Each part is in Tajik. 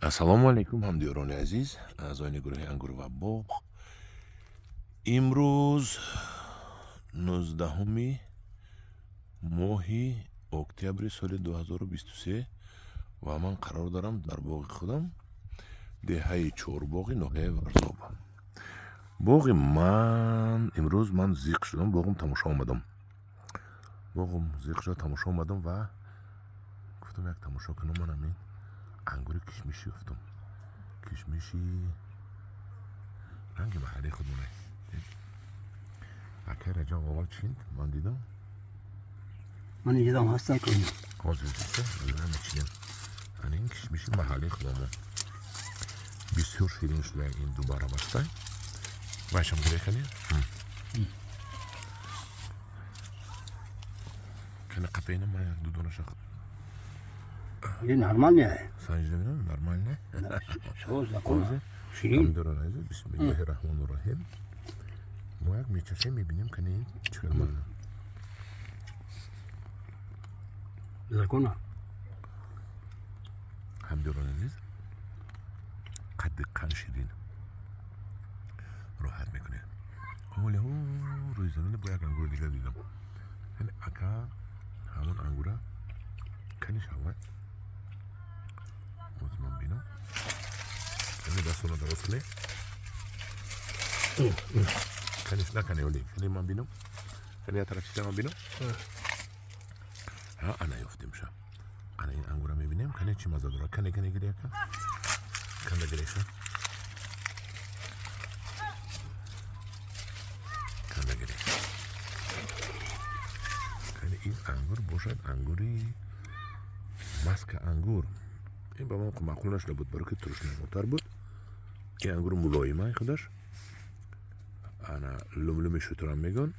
Ассалому алайкум, ҳамдиёрони азиз, аъзоёни гурӯҳи Ангур ва боғ. Имрӯз 19-уми моҳи октябри соли 2023 ва ман қарор дорам дар боғи худам, деҳаи Чорбоғи ноҳияи Варзоб. Боғи ман имрӯз ман зиқ шудам, боғум тамошо омадам. Боғум зиқ шуда тамошо омадам ва гуфтам як тамошо кунам. Ман ҳамин ангури кишмишӣ ёфтам. Кишмиши ранги маҳаллии худмона. Акай Раҷаб аввал чинд, ман дидам. Ман инҷодам ҳастам ки. Ҳозир мечинем. Ана ин кишмиши маҳаллии худамон. Бисёр ширин шуда ин дубара бастай. Вайшам гирей кани? Кани қапейна ман як ду донаша. Ин нормальный. Санҷида бинам, нормальный. Соз закон. Ширин. Ҳамдиёрони азиз, бисмиллоҳи раҳмони раҳим. Мо як мечашем, мебинем кани ин чӣ хел маза. Закона. Ҳамдиёрони азиз, қадди қанд ширин. Роҳат мекунед. Ҳоле рӯи замина бо як ангури дигар дидам. Яъне ака ҳамон ангура кани шавад. Боз ман бинам. Кани дастона дароз кунед. Каниш накани оли. Кани ман бинам. Кани я тараф чида ман бинам. Ҳа, ана ёфтемша. Ана ин ангура мебинем. Кани чӣ маза дорад? Кани кани гире ака. Канда гиреша. Канда гире. Кани ин ангур бошад ангури маска ангур. Ин ба ман маъқул нашуда буд, барои ки турушнамотар буд. Ин ангур мулоима худаш. Ана лумлуми шутурам мегӯн.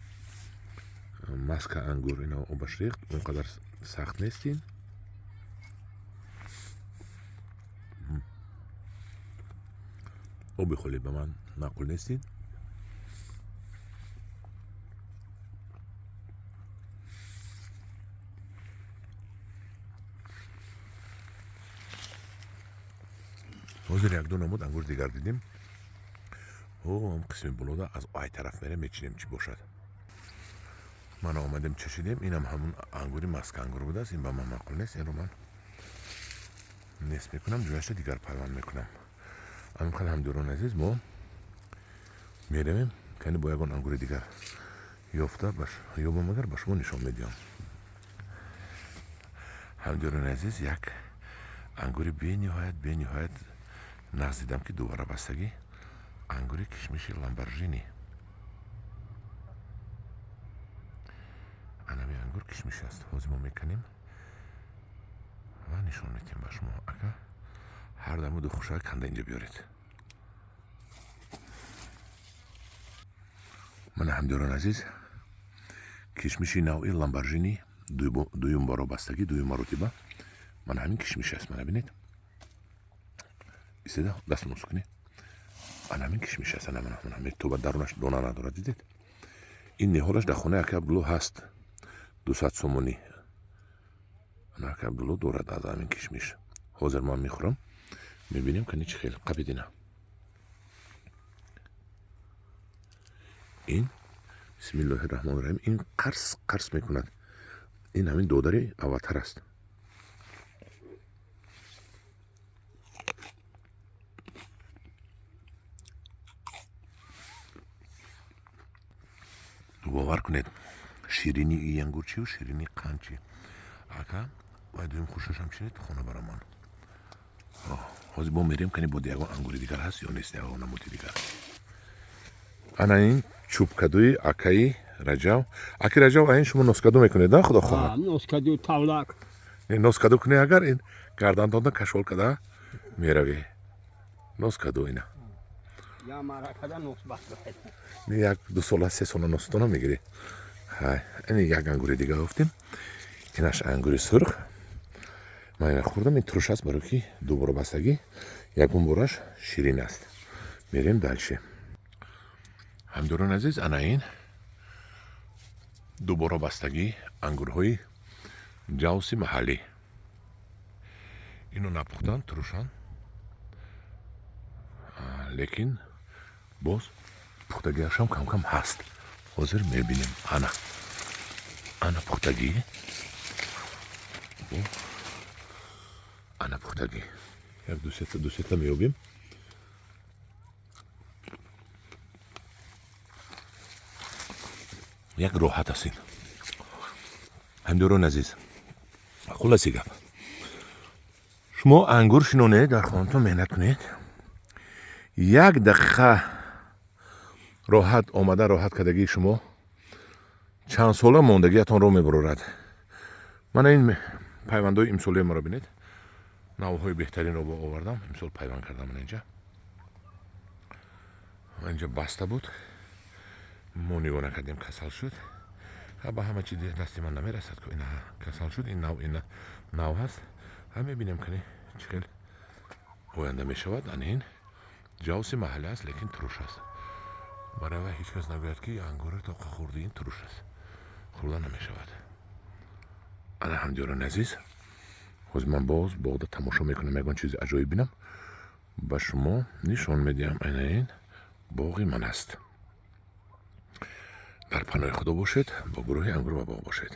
Маска ангур ина обаш рехт, он қадар сахт нест ин. Оби холӣ ба ман маъқул нест ин. Ҳозир як-ду намуд ангур дигар дидем. Ҳам қисми болода аз ай тараф мерем, мечинем чӣ бошад. Ман омадем чашидем, инам ҳамун ангури маска ангур будааст. Ин ба ман маъқул нест, инро ман нест мекунам, ҷояшро дигар пайванд мекунам. Ҳамин хел ҳамдиёрони азиз, мо меравем, кани бо ягон ангури дигар ёфта ёбам, агар ба шумо нишон медиҳам. Ҳамдиёрони азиз, як ангури бениҳоят нағз дидам, ки дубара бастагӣ ангури кишмиши Ламборжини. Анами ангур кишмиш аст. Ҳозир мо меканем ва нишон медиҳем ба шумо. Ака ҳар дамуду хушак канда инҷа биёред. Мана ҳамдиёрони азиз, кишмиши навъи Ламборжини дуюм боро бастагӣ, дуюм маротиба. Мана ҳамин кишмиш аст, мана бинед. Истода, дастро нусу кунед. Ана ҳамин кишмиш аст, ана мана, мана метоба дарунаш дона надорад, дидед? Ин ниҳолаш дар хонаи ака Абдулло ҳаст. 200 сомонӣ. Ана ака Абдулло дорад аз ҳамин кишмиш. Ҳозир ман мехӯрам, мебинем кани чӣ хел. Қабид ина. Ин бисмиллоҳи раҳмони раҳим, ин қарс қарс мекунад. Ин ҳамин додари аввалтар аст. Бовар кунед, ширинии ин ангур чию ширинии қанд чи. Ака вай дуюм хушашам чинед хона барамон. Ҳозир бо мерем кани бо ягон ангури дигар ҳаст ё нест, ягон намуди дигар. Ана ин чӯбкадуи акаи Раҷаб. Аки Раҷаб, ин шумо носкаду мекунед, на худо хоҳад? Носкаду тавлак. Не, носкаду кунед, агар ин гардантонда кашол када меравӣ. Носкаду ина. Я маракада нос баста. Не, як ду сола, се сола носатона мегирӣ. Ҳай, ин як ангури дигар гуфтем. Инаш ангури сурх. Ман ина хӯрдам, ин туруш аст, барои ки дубора бастагӣ, ягон бораш ширин аст. Мерем дальше. Ҳамдиёрони азиз, ана ин дубора бастагӣ ангурҳои ҷавси маҳаллӣ. Ино напухтан, турушанд. Лекин боз пухтагиашам камкам ҳаст. Ҳозир мебинем. Ана, ана пухтагӣ, ана пухтагӣ. Як дусета, дусета меёбем. Як роҳат аст ин, ҳамдиёрони азиз. Хулоси гап, шумо ангур шинонед, дар хонатон меҳнат кунед, як дақиқа роҳат омада, роҳат кардагии шумо чанд сола мондагиатонро мебарорад. Мана ин пайвандҳои имсолаи маро бинед. Навъҳои беҳтаринро овардам, имсол пайванд кардам. Мана инҷа, инҷа баста буд, мо нигоҳ накардем, касал шуд. Ба ҳама чи дасти ман намерасад. Ина касал шуд. Ин нав, ин нав ҳаст. Ҳа, мебинем, кани чӣ хел оянда мешавад. Ана ин ҷавси маҳаллӣ аст, лекин туруш аст. Барои вай ҳеҷ кас нагӯяд, ки ангури тоқа хӯрди, ин туруш аст, хӯрда намешавад. Ана, ҳамдиёрони азиз, ҳозир ман боз боғда тамошо мекунам, ягон чизи аҷоиб бинам, ба шумо нишон медиҳам. Ана ин боғи ман аст. Дар паноҳи Худо бошед, бо гурӯҳи Ангур ва боғ бошед.